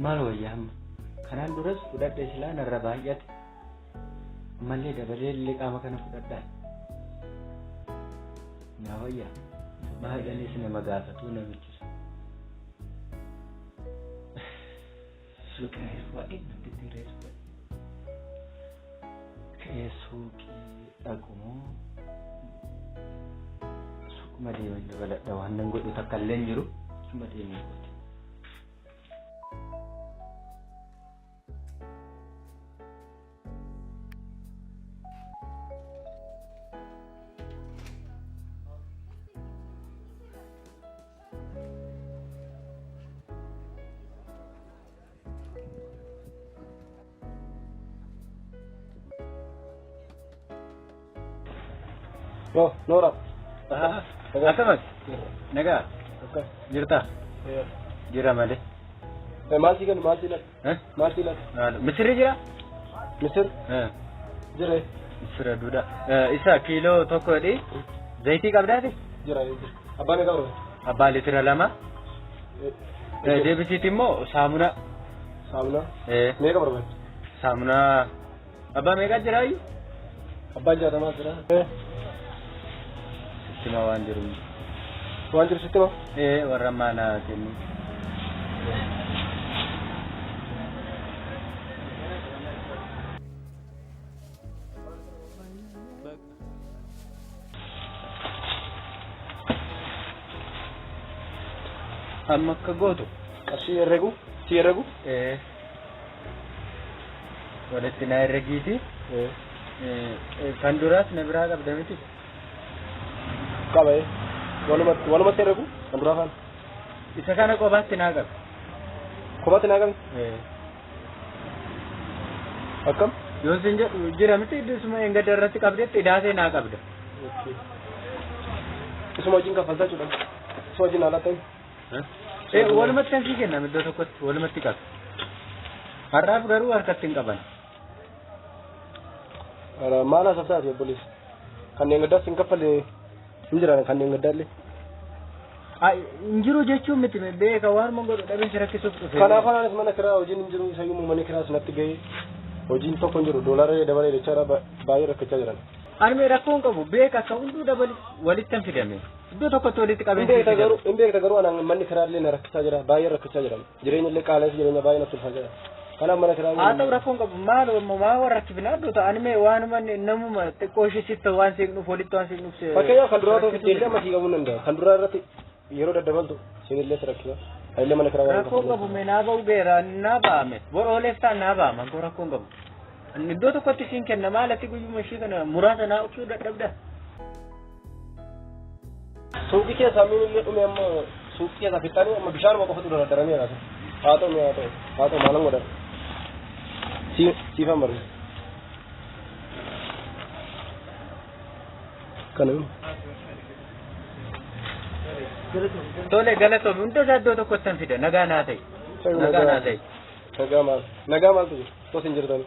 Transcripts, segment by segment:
Maal wayyaa amma? Kanaan duras fudhadhe silaa narra baay'ate. Ammallee dabalee illee qaama kana fudhadhaa. Naa wayyaa. Maal jedhaniis nama gaafatuu namichi sun. Suuqii reessu baay'ee namtitti reessu baay'ee. Ka'ee suuqii dhaqu moo suuquma deeman dabaladha waan nan godhu takka illee hin jiru suma deemee kooti. Oh, Nora. Akkamas? Nagaa? Akkas. Jirtaa? Jira malee. Maal sii kennu? Maal sii laata? Maal sii laata? Misirri jira? Misir? Jira. Misira duudha. Isa kiiloo tokko jedhi. Zayitii qabdaati? Jira jira. Abbaa meeqa barbaada? Abbaa litira 2. Deebisiiti immoo saamunaa. Saamunaa? Meeqa barbaada? Saamunaa abbaa meeqa jira iyyuu? Abbaan 60 jira. Sitti hima waan jiru. Waan jiru sitti hima? Ee warra ammaa naa kennu. Amma akka gootu. Qarshii herregu? Si herregu? Ee. Walitti na herregiiti. Kan duraas na biraa qabda miti. Qaba ee. Walumatti walumatti herregu? Kan duraa faana. Isa kana qofaatti naa qabi. Kophaatti naa qabi? Ee. Akkam? Yoon sin jedhu jira miti isuma eengadda irratti qabdetti idaatee naa qabda. Isuma wajjin kaffaltaa jechuudha. Isuma wajjin haala ta'e. Ee walumatti kan sii kenname iddoo tokkotti walumatti qabi. Har'aaf garuu harkatti hin qaban. Maal haasoftaati obboleessi? Kanneen gaddaas hin kaffalle hin jiran kanneen gaddaallee. Hin jiru jechuun miti beeka waanuma godhu dhabee si rakkisuuf dhufe. Kanaaf anaanis mana kiraa hojiin hin jiru isayyuu manni kiraas natti ga'ee hojiin tokko hin jiru doolaara dabalee jechaadha baay'ee rakkachaa jiran. Ani mee rakkoo hin qabu beeka akka hunduu dabali walitti hin fidame iddoo tokkotti walitti qabee Hin beekta garuu hin beekta garuu anaan manni kiraa illee na rakkisaa jira baay'ee rakkachaa jiran jireenya illee qaala'insi jireenya baay'ee natti ulfaa jira. Kanaaf mana kiraa Haa ta'u rakkoo hin qabu maal maa warra rakkifna iddoo ta'an mee waanuma namuma xiqqoo ishee sitti waan seeqnuuf walitti waan seeqnuuf. Fakkeenyaaf kan duraa ta'uu illee amma sii qabuu danda'a. Kan duraa irratti yeroo daddabaltu isinillee si rakkisa. Anillee mana kiraa waan Rakkoo hin qabu mee naa ba'u geera naa ba'ame borooleef ta'an naa ba'ama koo rakkoo hin qabu. Iddoo tokkotti siin kenna maal ati guyyuma ishee kana muraasa naa obsuu dadhabda. Suuqii keessaa miin illee dhume amma suuqii keessaa fixanii amma bishaanuma qofatu dardaranii jiraatu. Haa ta'u haa ta'u haa ta'u maalan godhan. Siifan barreessa. Kana Tole galatoomi hunda isaa iddoo tokkotti hin fida nagaa naa ta'e. Nagaa naa ta'e. Nagaa maal nagaa maaltu jira tos hin jirtani.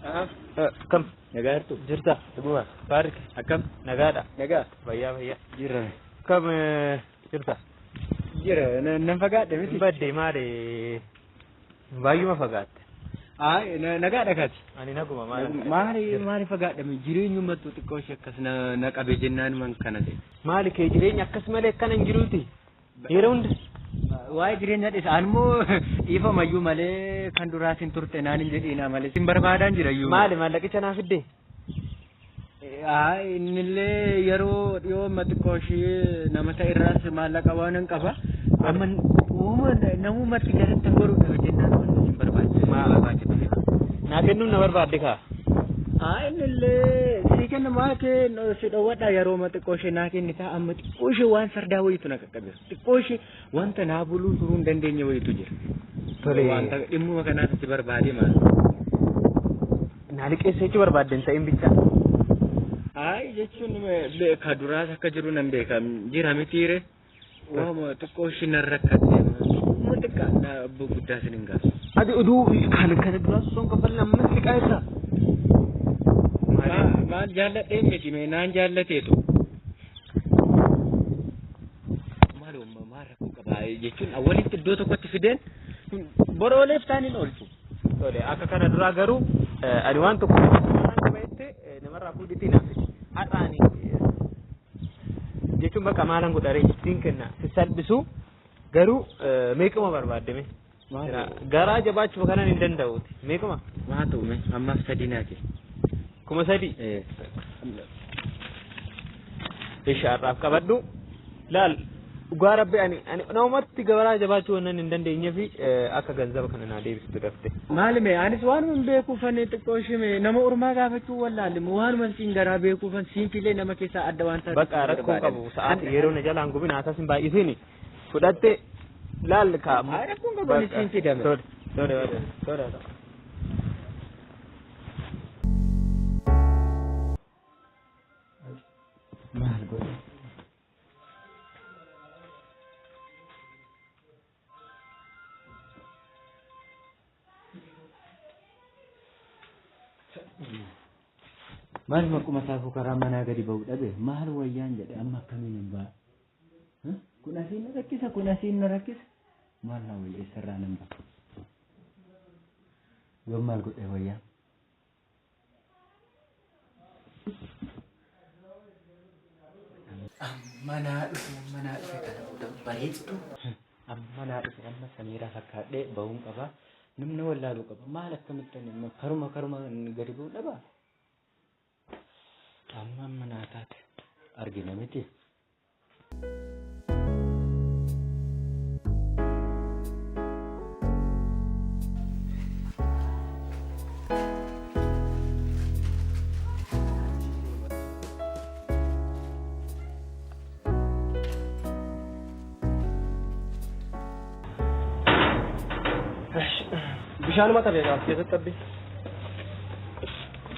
Akkam? Nagaa jirtu? Jirta. Dhuguma. Baarik. Akkam? Nagaadha. Nagaa. Fayyaa fayyaa. Jirra. Akkam jirta? Jira. Nan fagaadhe miti. Badde maali? Baay'uma fagaatte. Ay, nagaadha kaati. Ani naguma maali? Maali maali fagaadhe jireenyummattu xiqqoo ishee akkas na qabe jennaan man kana ta'e. Maali kee jireenya akkas malee akkana hin jiruuti? Yeroo hunda. Waa'ee jireenya dhiisa. Ani immoo dhiifamayyuu malee kan duraatiin turte naan hin jedhiinaa malee sin barbaadaan jira iyyuu. Maali maallaqicha naa fidde? Innillee yeroo dhiyoo amma xiqqoo ishee nama ta'e irraas maallaqa waan hin qaba. Amma uuma namumatti jalatti hin goruudha jennaan wanti sin barbaachisa. Barbaachisa. Naa kennuun na barbaadde kaa. Innillee sii kenna maa kee si dhowwadha yeroo amma xiqqoo ishee naa kennita amma xiqqoo ishee waan sardaa wayiitu na qaqqabeera. Xiqqoo ishee wanta naa buluu turuu hin dandeenye wayiitu jira. Tole. Wanta dhimmuma kanaaf si barbaade maal. Naa liqeessa jechuu barbaadde hin ta'in bicha. Ayi jechuun ka duraas akka jiru nan beeka jira mitiire. Waama xiqqoo ishee nan rakkadhe. Uma xiqqaa na abboo guddaa sin hin gaafa. Ati oduu kan kana duraas osoo hin kaffalin ammas liqaa jirta. Maal jaalladhee miti mee naan jaallateetu. jechuun walitti iddoo tokkotti fideen borooleef taaniin oolchu. Tole akka kana duraa garuu ani waan tokko waan qabeette namarraa fuudhitii naaf fidi. Har'a ani jechuun bakka maalan godharee siin kenna si salphisu garuu meequma barbaaddeme. Garaa jabaachuuf kanan hin danda'uuti. Meequma? Maa ta'u mee ammaaf sadii naa kee. 3000. Isha har'aaf qabadhu. Laal dhugaa rabbi ani ani namumatti garaa jabaachuu wannan hin dandeenye fi akka ganzaba kana naa deebistu dafte. Maali mee anis waanuma hin beekuufan xiqqoo ishee mee nama ormaa gaafachuu wallaalle waanuma siin garaa beekuufan siin filee nama keessaa adda waan taate. Bakka rakkoo qabu sa'aati yeroo na jalaan gubin haasaas hin baay'isiin fudhatte laal ka. Rakkoon qabu ani siin fidame. Tole tole tole tole. Maal godhe? Maal maquma saafuu karaa manaa gadi ba'u dhabe maal wayyaan jedhe amma akkamiin hin ba'a. Kun asiin na rakkisa kun asiin na rakkisa maal naa wayya eessarraa nan ba'a. Yoon maal godhe wayyaa? Manaa dhufe kana booda bareeddu. Manaa dhufe amma Samiiraa fakkaadhee ba'uun qaba. Namni wallaaluu qaba. Maal akkamitti karuma karuma gadi ba'uu dhabaa? Amma manaa taate argina miti. Bishaanuma tafe gaaf keessatti abbi.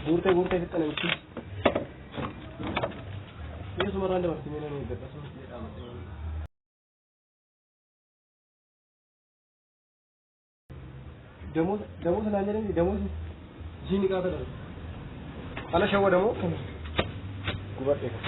Guurtee guurtee fixxa namichi. Yesumarraan dabartee mee nama eeggadha. Damoos damoos naan jedhani damoos jiini qaata dha. Ala shawwa damoo gubadhe kan.